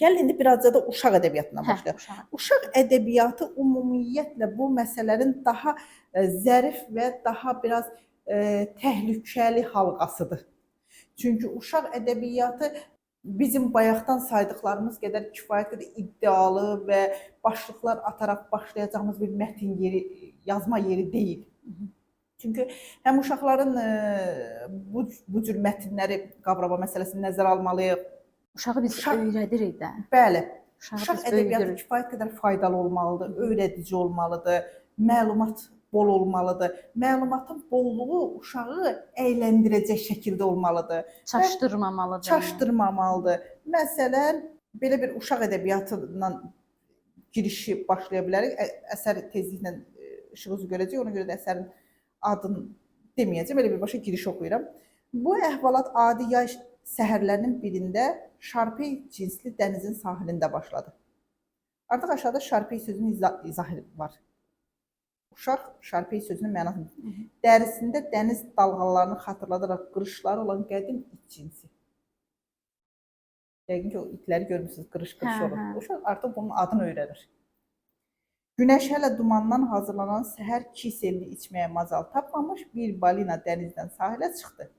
Gəlin indi birazca da uşaq ədəbiyyatından başlayaq. Uşaq. Uşaq ədəbiyyatı ümumiyyətlə bu məsələnin daha zərif və daha biraz təhlükəli halqasıdır. Çünki uşaq ədəbiyyatı bizim bayaqdan saydıqlarımız qədər kifayət qədər iddialı və başlıqlar ataraq başlayacağımız bir mətn yeri, yazma yeri deyil. Çünki həm uşaqların bu cür mətnləri qavrama məsələsini nəzərə almalıyıq. Uşağı biz öyrədirik də. Bəli. Uşağı Uşaq biz ədəbiyyatı böyüdürük. kifayət qədər faydalı olmalıdır, öyrədici olmalıdır, məlumat bol olmalıdır. Məlumatın bolluğu uşağı əyləndirəcək şəkildə olmalıdır. Çaşdırmamalıdır. Çaşdırmamalıdır. Məsələn, belə bir uşaq ədəbiyyatından girişi başlaya bilərik. Əsər tezliklə işıq üzü görəcək. Ona görə də əsərin adını deməyəcəm. Elə birbaşa giriş oxuyuram. Bu əhvalat adi yay səhərlərinin birində Şarpey cinsli dənizin sahilində başladı. Artıq aşağıda Şarpey sözünün izahı var. Uşaq Şarpey sözünün mənasını dərisində dəniz dalğalarını xatırladaraq qırışları olan qədim it cinsi. Yəqin ki, o itləri görmüsünüz, qırış-qırış olur. Uşaq artıq bunun adını öyrənir. Günəş hələ dumandan hazırlanan səhər kiselini içməyə macal tapmamış bir balina dənizdən sahilə çıxdı.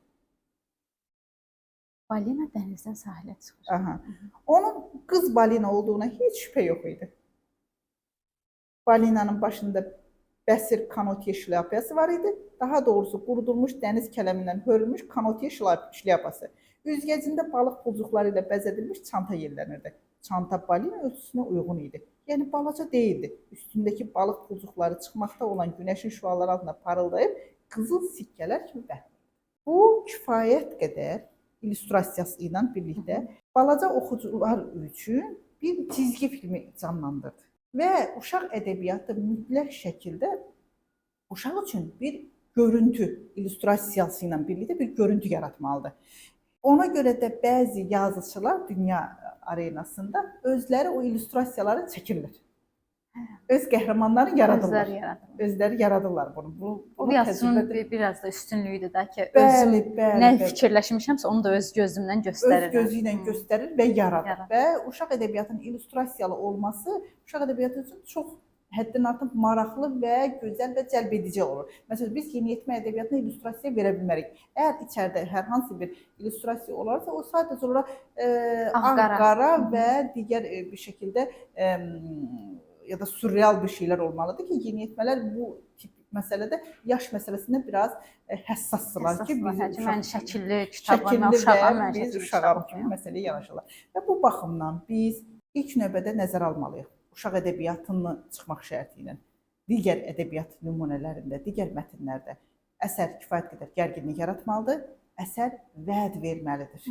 Balina dənizdən sahilə çıxır. Aha. Onun qız balina olduğuna heç şübhə yox idi. Balinanın başında bəsir kanotiye şlyapası var idi. Daha doğrusu qurudulmuş dəniz kələmindən hörülmüş kanotiye şlyapası. Üzgəcində balıq pulcuqları ilə bəzədilmiş çanta yellənirdi. Çanta balina ölçüsünə uyğun idi. Yəni balaca deyildi. Üstündəki balıq pulcuqları çıxmaqda olan günəşin şüaları altında parıldayıb qızıl sikkələr kimi bəhrələnirdi. Bu kifayət qədər illüstrasiyası ilə birlikdə balaca oxucular üçün bir cizgi filmi canlandırdı. Və uşaq ədəbiyyatı mütləq şəkildə uşaq üçün bir görüntü illüstrasiyası ilə birlikdə bir görüntü yaratmalıdır. Ona görə də bəzi yazıçılar dünya arenasında özləri o illüstrasiyaları çəkirlər. Öz qəhrəmanlarını yaradırlar. Özləri yaradırlar. Özləri yaradırlar bunu. Bu yazıçının biraz da üstünlüyüdür də ki, özüm Bəli, nə fikirləşmişəmsə onu da öz gözümdən göstərirəm. Öz gözü ilə göstərir və yaradır. Və uşaq ədəbiyyatının illüstrasiyalı olması uşaq ədəbiyyatı üçün çox həddən artıq maraqlı və gözəl və cəlb edici olur. Məsələn, biz yeniyetmə ədəbiyyatına illüstrasiya verə bilmərik. Əgər içəridə hər hansı bir illüstrasiya olarsa, o sadəcə olaraq ağ-qara və digər bir şəkildə ya da sürreal bir şeylər olmalıdır ki, yeniyetmələr bu tip məsələdə yaş məsələsində biraz həssassılar ki, biz mən şəkilli kitablar, mən uşağam, mən biz uşağam kimi məsələyə yanaşırlar. Və bu baxımdan biz ilk növbədə nəzərə almalıyıq. Uşaq ədəbiyyatını çıxmaq şərti ilə digər ədəbiyyat nümunələrində, digər mətnlərdə əsər kifayət qədər gərginlik yaratmalıdır, əsər vəd verməlidir.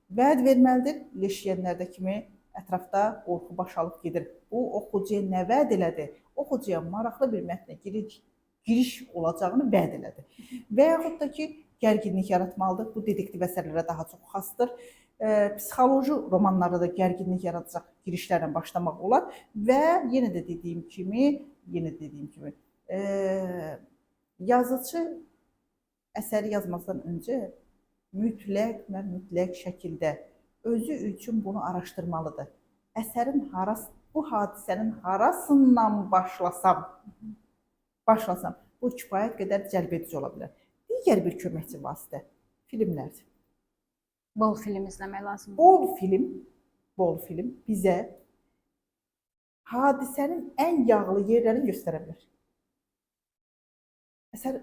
Vəd verməlidir, leşiyənlərdə kimi ətrafda qorxu baş alıb gedir. Bu, oxucuya nə vəd elədi? Oxucuya maraqlı bir mətnə giriş olacağını vəd elədi. Və yaxud da ki, gərginlik yaratmalıdır. Bu, detektiv əsərlərə daha çox xasdır. Psixoloji romanlarda da gərginlik yaradacaq girişlərlə başlamaq olar və yenə də dediyim kimi, yazıcı əsəri yazmazdan öncə mütləq və mütləq şəkildə özü üçün bunu araşdırmalıdır. Əsərin bu hadisənin harasından başlasam, bu kifayət qədər cəlb edici ola bilər. Digər bir köməkçi vasitə filmlərdir. Bol film izləmək lazımdır. Bol film bizə hadisənin ən yağlı yerlərini göstərə bilər. Əsər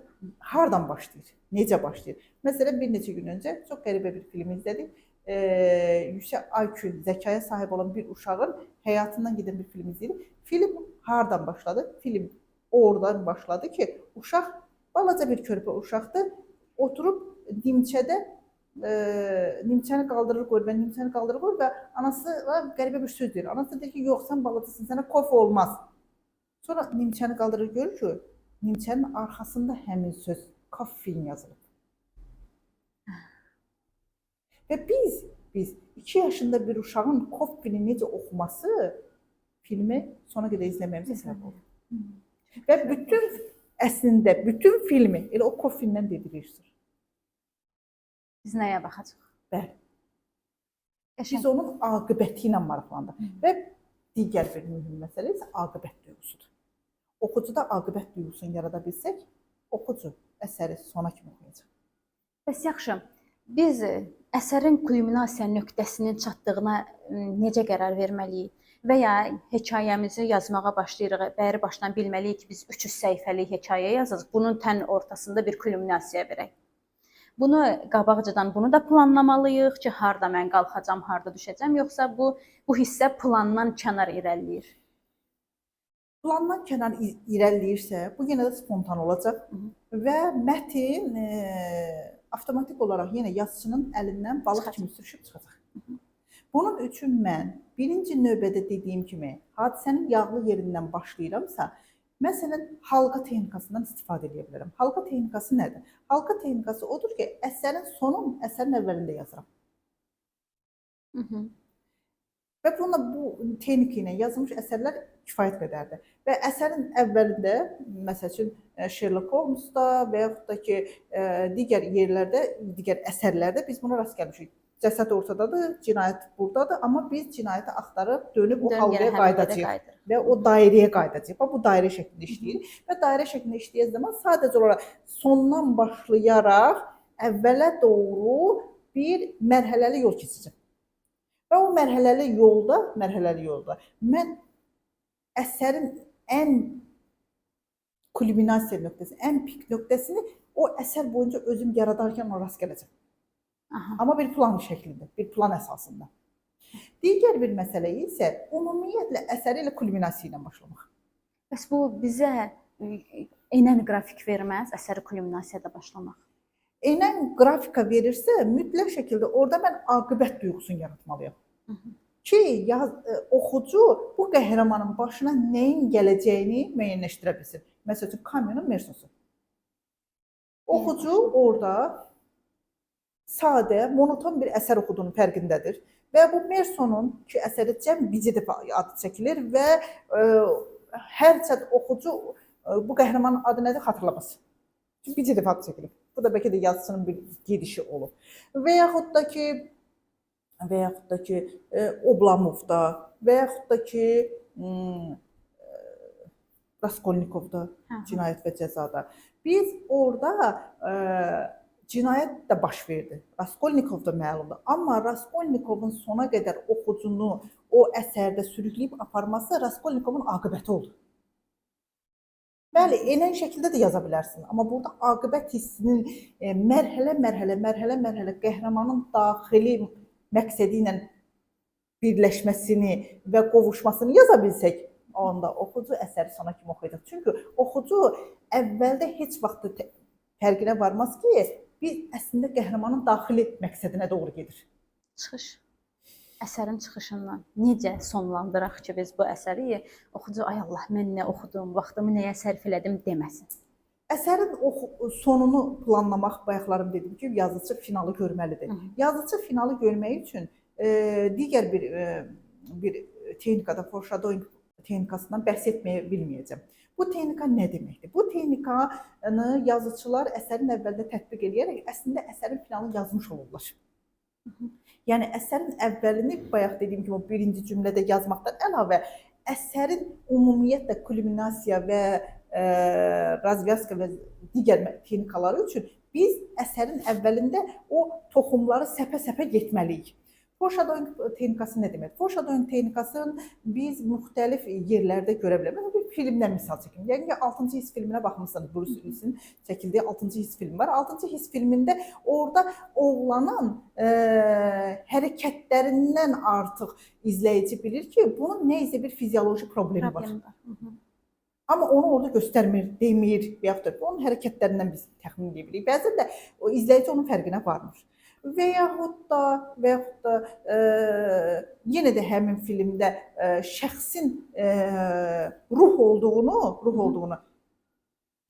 hardan başlayır? Necə başlayır? Məsələn, bir neçə gün öncə çox qəribə bir film izlədik. Yüksək IQ, zəkaya sahib olan bir uşağın həyatından gedən bir film izlədik. Film hardan başladı? Film oradan başladı ki, uşaq balaca bir körpə uşaqdır, oturub dimçədə nimçəni qaldırır qoyur və nimçəni qaldırır qoyur və anası qəribə bir söz deyir. Anası deyir ki, yox, sən balacasın, sənə kofe olmaz. Sonra nimçəni qaldırır, görür ki, nimçənin arxasında həmin söz kofein yazılıb. Və biz 2 yaşında bir uşağın kofeini necə oxuması filmi sona qədər izləməyimizə səbəb olur. Və əslində bütün filmi elə o kofeindən dedi rejissor. Biz nəyə baxacaq? Bəli. Qəşəng. Biz onun aqibəti ilə maraqlandıq. Və digər bir mühüm məsələ isə aqibət duyğusudur. Oxucuda aqibət duyğusunu yarada bilsək, oxucu əsəri sona kimi oxuyacaq. Bəs yaxşı, biz əsərin kulminasiya nöqtəsinin çatdığına necə qərar verməliyik? Və ya hekayəmizi yazmağa başlayırıq, bəri başdan bilməliyik ki, biz 300 səhifəlik hekayə yazırıq. Bunun tən ortasında bir kulminasiya verək. Bunu qabaqcadan bunu da planlamalıyıq ki, harda mən qalxacam, harda düşəcəm, yoxsa bu hissə plandan kənar irəliləyir? Plandan kənar irəliləyirsə, bu yenə də spontan olacaq və mətn avtomatik olaraq yenə yazıçının əlindən balıq Çıxacaq. kimi sürüşüb çıxacaq. Bunun üçün mən birinci növbədə dediyim kimi hadisənin yağlı yerindən başlayıramsa, məsələn, halqa texnikasından istifadə edə bilərəm. Halqa texnikası nədir? Halqa texnikası odur ki, əsərin sonunu əsərin əvvəlində yazıram. Və bununla bu texnika ilə yazılmış əsərlər kifayət qədərdir. Və əsərin əvvəlində, məsəl üçün Sherlock Holmesda və yaxud da ki, digər yerlərdə, digər əsərlərdə biz buna rast gəlmişik. Cəsəd ortadadır, cinayət buradadır, amma biz cinayəti axtarıb dönüb o halqaya qayıdacağıq və o dairəyə qayıdacağıq. Bax, bu dairə şəklində işləyir və dairə şəklində işləyən zaman sadəcə olaraq sondan başlayaraq əvvələ doğru bir mərhələli yol keçəcəm. Və o mərhələli yolda mən əsərin ən kulminasiya nöqtəsi, ən pik nöqtəsini o əsər boyunca özüm yaradarkən ona rast gələcəm. Aha. Amma bir plan şəklində, bir plan əsasında. Digər bir məsələ isə ümumiyyətlə əsəri ilə kulminasiya ilə başlamaq. Bəs bu bizə enən qrafik verməz, əsəri kulminasiyada başlamaq? Enən qrafika verirsə, mütləq şəkildə orada mən aqibət duyğusunu yaratmalıyam. Ki, oxucu bu qəhrəmanın başına nəyin gələcəyini müəyyənləşdirə bilsin. Məsəl üçün, Kamyonun Mersosu. Oxucu orada sadə, monoton bir əsər oxuduğunun fərqindədir. Və bu Mersonun ki, əsəri cəm bici dəfə adı çəkilir və hər cəd oxucu bu qəhrəmanın adı nədir xatırlamaz. Çünki bici dəfə adı çəkilir. Bu da bəlkə də yazıçının bir gedişi olub. Və yaxud da ki, Oblamovda və yaxud da ki, Raskolnikovda, Cinayət və Cəzada. Biz orada cinayət də baş verdi. Raskolnikov da məlumdur. Amma Raskolnikovun sona qədər oxucunu o əsərdə sürükləyib aparması Raskolnikovun aqibəti oldu. Bəli, enən şəkildə də yaza bilərsin. Amma burada aqibət hissinin mərhələ-mərhələ qəhrəmanın daxili məqsədi ilə birləşməsini və qovuşmasını yaza bilsək, onda oxucu əsəri sona kimi oxuyacaq. Çünki oxucu əvvəldə heç vaxt fərqinə varmaz ki, biz əslində qəhrəmanın daxili məqsədinə doğru gedir. Çıxış. Əsərin çıxışından necə sonlandıraq ki, biz bu əsəri oxucu, ay Allah, mən nə oxudum, vaxtımı nəyə sərf elədim deməsin. Əsərin sonunu planlamaq, bayaqlarım dedim ki, yazıçı finalı görməlidir. Yazıçı finalı görmək üçün digər bir texnikada, foreshadowing texnikasından bəhs etməyə bilməyəcəm. Bu texnika nə deməkdir? Bu texnikanı yazıçılar əsərin əvvəlində tətbiq eləyərək əslində əsərin finalını yazmış olurlar. Yəni əsərin əvvəlini, bayaq dediyim kimi, o birinci cümlədə yazmaqdan əlavə əsərin ümumiyyətlə kulminasiya və razvyaska və digər texnikaları üçün biz əsərin əvvəlində o toxumları səpə-səpə getməliyik. Foreshadowing texnikası nə demək? Foreshadowing texnikasını biz müxtəlif yerlərdə görə bilərik. Məsələn, bir filmdən misal çəkim. Yəqin ki, 6-cı His filminə baxmısınız. Bruce Willis-in çəkildiyi 6-cı His filmi var. 6-cı His filmində orada oğlanın hərəkətlərindən artıq izləyici bilir ki, bunun nə isə bir fizioloji problemi var. Amma onu orada göstərmir, demir və yaxud da onun hərəkətlərindən biz təxmin edə bilirik. Bəzən də o izləyici onun fərqinə varmır. Və yaxud da yenə də həmin filmdə şəxsin ruh olduğunu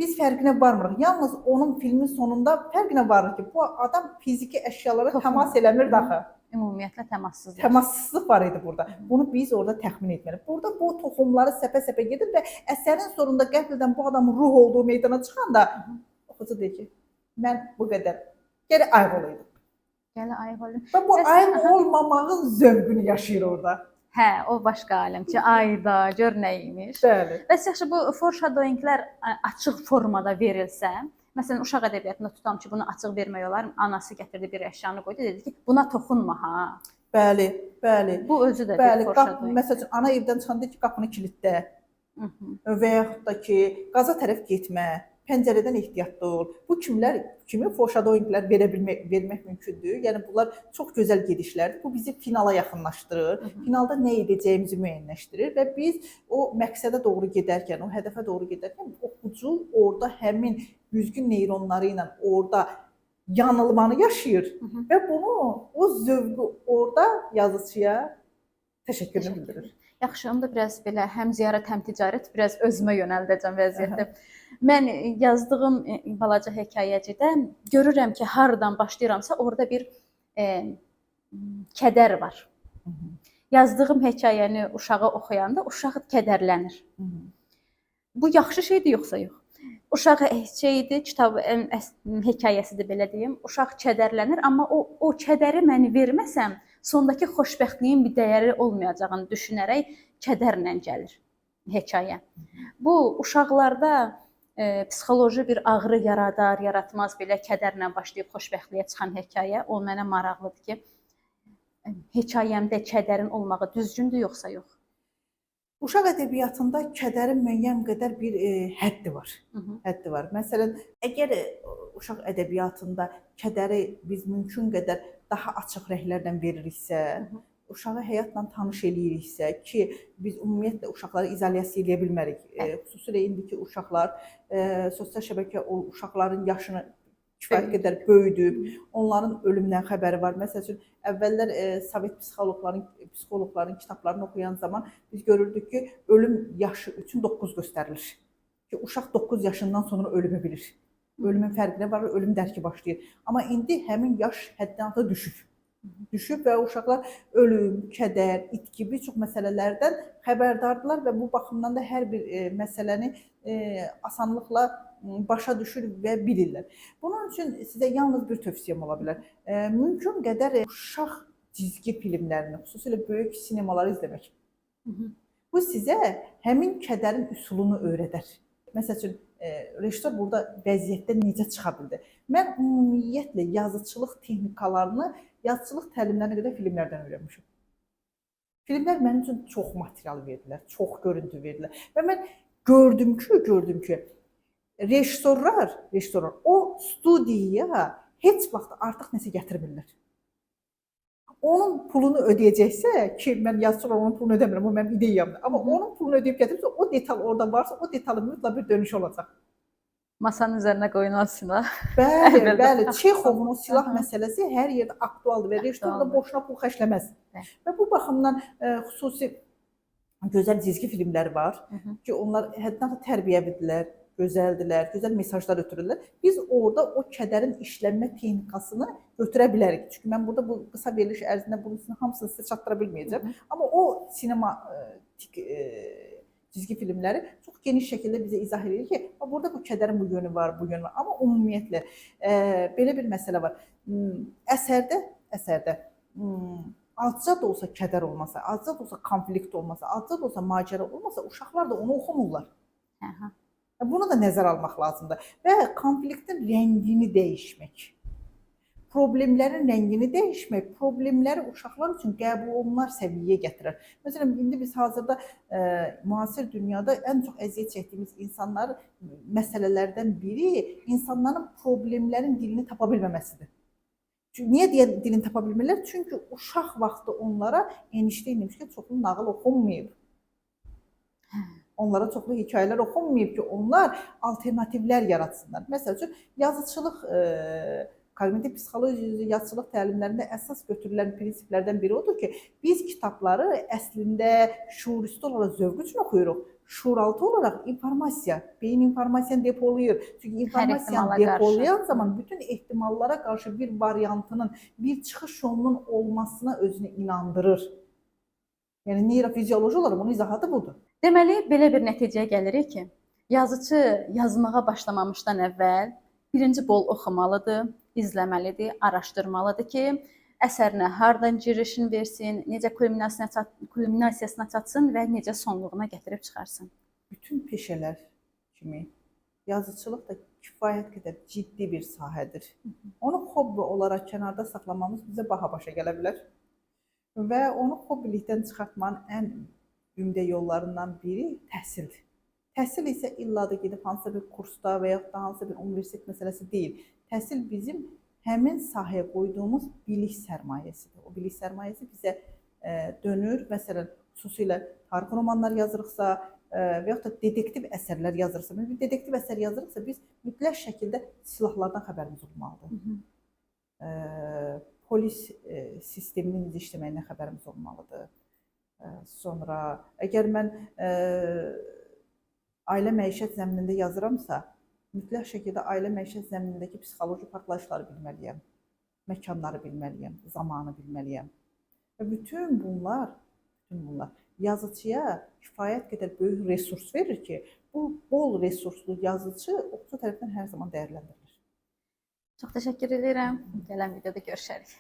biz fərqinə varmırıq. Yalnız onun filmin sonunda fərqinə varırıq ki, bu adam fiziki əşyalara təmas eləmirdi axı. Ümumiyyətlə təmassızlıq. Təmassızlıq var idi burada. Bunu biz orada təxmin etməliyik. Burada bu toxumları səpə-səpə gedir və əsərin sonunda qəfildən bu adamın ruh olduğu meydana çıxanda oxucu deyir ki, mən bu qədər geri ayıq olaydım. Gələ ayıq olun. Və bu Bəs, ayıq aha. olmamağın zövqünü yaşayır orada. Hə, o başqa aləm ki, ayda gör nə imiş. Bəli. Bəs yaxşı, bu foreshadowinglər açıq formada verilsə, məsələn, uşaq ədəbiyyatında tutam ki, bunu açıq vermək olar. Anası gətirdi bir əşyanı qoydu, dedi ki, buna toxunma ha. Bəli, bəli. Bu özü də Bəli, bir foreshadowing. Məsəl üçün ana evdən çıxanda deyir ki, qapını kilitlə. Və yaxud da ki, qaza tərəf getmə, pəncərədən ehtiyatlı ol. Bu kimi foreshadowinglər vermək mümkündür. Yəni bunlar çox gözəl gedişlərdir. Bu bizi finala yaxınlaşdırır. Finalda nə edəcəyimizi müəyyənləşdirir və biz o məqsədə doğru gedərkən, o hədəfə doğru gedərkən oxucu orada həmin güzgün neyronları ilə orada yanılmanı yaşayır və bunu, o zövqü orada yazıçıya təşəkkürünü bildirir. Yaxşı, onda biraz belə həm ziyarət, həm ticarət, biraz özümə yönəldəcəm vəziyyəti. Mən yazdığım balaca hekayəcidə görürəm ki, hardan başlayıramsa, orada bir kədər var. Yazdığım hekayəni uşağa oxuyanda uşaq kədərlənir. Bu yaxşı şeydir yoxsa yox? Uşaq şeydir, kitab hekayəsidir belə deyim. Uşaq kədərlənir, amma o kədəri mən verməsəm, sondakı xoşbəxtliyin bir dəyəri olmayacağını düşünərək kədərlə gəlir hekayə. Bu uşaqlarda psixoloji bir ağrı yaradar, yaratmaz, belə kədərlə başlayıb xoşbəxtliyə çıxan hekayə. O mənə maraqlıdır ki, hekayəmdə kədərin olmağı düzgündür yoxsa yox? Uşaq ədəbiyyatında kədərin müəyyən qədər bir həddi var. Həddi var. Məsələn, əgər uşaq ədəbiyyatında kədəri biz mümkün qədər daha açıq rənglərlə veririksə, uşağı həyatla tanış eləyiriksə ki, biz ümumiyyətlə uşaqları izolyasiya eləyə bilmərik. Xüsusilə indiki uşaqlar sosial şəbəkə o uşaqların yaşını kifayət qədər böyüdüb, onların ölümdən xəbəri var. Məsəl üçün, əvvəllər Sovet psixoloqların kitablarını oxuyan zaman biz görürdük ki, ölüm yaşı üçün 9 göstərilir. Ki, uşaq 9 yaşından sonra ölümü bilir. Ölümün fərqinə varır, ölüm dərki başlayır. Amma indi həmin yaş həddən artıq düşüb. Düşüb və uşaqlar ölüm, kədər, itki bir çox məsələlərdən xəbərdardırlar və bu baxımdan da hər bir məsələni asanlıqla başa düşür və bilirlər. Bunun üçün sizə yalnız bir tövsiyəm ola bilər. Mümkün qədər uşaq cizgi filmlərini, xüsusilə böyük sinemaları izləmək. Bu sizə həmin kədərin üsulunu öyrədər. Məsəl üçün, rejissor burada vəziyyətdən necə çıxa bildi? Mən ümumiyyətlə yazıçılıq texnikalarını, yazıçılıq təlimlərinə qədər filmlərdən öyrənmişəm. Filmlər mənim üçün çox material verdilər, çox görüntü verdilər. Və mən gördüm ki, rejissorlar o studiyaya heç vaxt artıq nəsə gətirmirlər. Onun pulunu ödəyəcəksə, ki, mən yazıçı olaraq onun pulunu ödəmirəm, o mənim ideyamdır. Amma onun pulunu ödəyib gətiribsə, o detal orada varsa, o detalın mütləq bir dönüşü olacaq. Masanın üzərinə qoyulan silah. Bəli, bəli. Çexovun o silah məsələsi hər yerdə aktualdır və rejissor da boşuna pul xərcləməz. Və bu baxımdan xüsusi gözəl cizgi filmləri var ki, onlar həddən artıq tərbiyəvidirlər, gözəldilər, gözəl mesajlar ötürürlər. Biz orada o kədərin işlənmə texnikasını götürə bilərik. Çünki mən burada bu qısa veriliş ərzində bunun hamısını sizə çatdıra bilməyəcəm. Amma o sinema cizgi filmləri çox geniş şəkildə bizə izah edir ki, burada bu kədərin bu yönü var, bu yönü var. Amma ümumiyyətlə belə bir məsələ var. Əsərdə azca da olsa kədər olmasa, azca da olsa konflikt olmasa, azca da olsa macəra olmasa, uşaqlar da onu oxumurlar. Bunu da nəzərə almaq lazımdır. Və konfliktin rəngini dəyişmək, problemlərin rəngini dəyişmək, problemləri uşaqlar üçün qəbul olunar səviyyəyə gətirir. Məsələn, indi biz hazırda müasir dünyada ən çox əziyyət çəkdiyimiz insanlar məsələlərdən biri insanların problemlərin dilini tapa bilməməsidir. Niyə deyə dilini tapa bilmirlər? Çünki uşaq vaxtı onlara enişdə-enişdə çoxlu nağıl oxunmayıb. Onlara çoxlu hekayələr oxunmayıb ki, onlar alternativlər yaratsınlar. Məsəl üçün, yazıçılıq, kognitiv psixologiya yazıçılıq təlimlərində əsas götürülən prinsiplərdən biri odur ki, biz kitabları əslində şuurüstü olaraq zövq üçün oxuyuruq. Şuuraltı olaraq informasiya, beyin informasiyanı depolayır. Çünki informasiyanı depolayan zaman bütün ehtimallara qarşı bir variantının, bir çıxış yolunun olmasına özünü inandırır. Yəni, neyrofizioloji olaraq bunun izahatı budur. Deməli, belə bir nəticəyə gəlirik ki, yazıçı yazmağa başlamamışdan əvvəl birinci bol oxumalıdır, izləməlidir, araşdırmalıdır ki, əsərinə hardan girişini versin, necə kulminasiyasına çatsın və necə sonluğuna gətirib çıxarsın. Bütün peşələr kimi yazıçılıq da kifayət qədər ciddi bir sahədir. Onu hobbi olaraq kənarda saxlamamız bizə baha başa gələ bilər. Və onu hobbilikdən çıxartmanın ən ümdə yollarından biri təhsildir. Təhsil isə illa da gedib hansısa bir kursda və yaxud da hansısa bir universitet məsələsi deyil. Təhsil bizim həmin sahəyə qoyduğumuz bilik sərmayəsidir. O bilik sərmayəsi bizə dönür. Məsələn, xüsusilə tarixi romanlar yazırıqsa və yaxud da detektiv əsərlər yazırıqsa, bir detektiv əsər yazırıqsa, biz mütləq şəkildə silahlardan xəbərimiz olmalıdır. Polis sisteminin necə işləməyindən xəbərimiz olmalıdır. Sonra əgər mən ailə məişət zəminində yazıramsa, mütləq şəkildə ailə məişət zəminindəki psixoloji partlayışları bilməliyəm, məkanları bilməliyəm, zamanı bilməliyəm. Və bütün bunlar yazıçıya kifayət qədər böyük resurs verir ki, bu bol resurslu yazıçı oxucu tərəfindən hər zaman dəyərləndirilir. Çox təşəkkür edirəm. Gələn videoda görüşərik.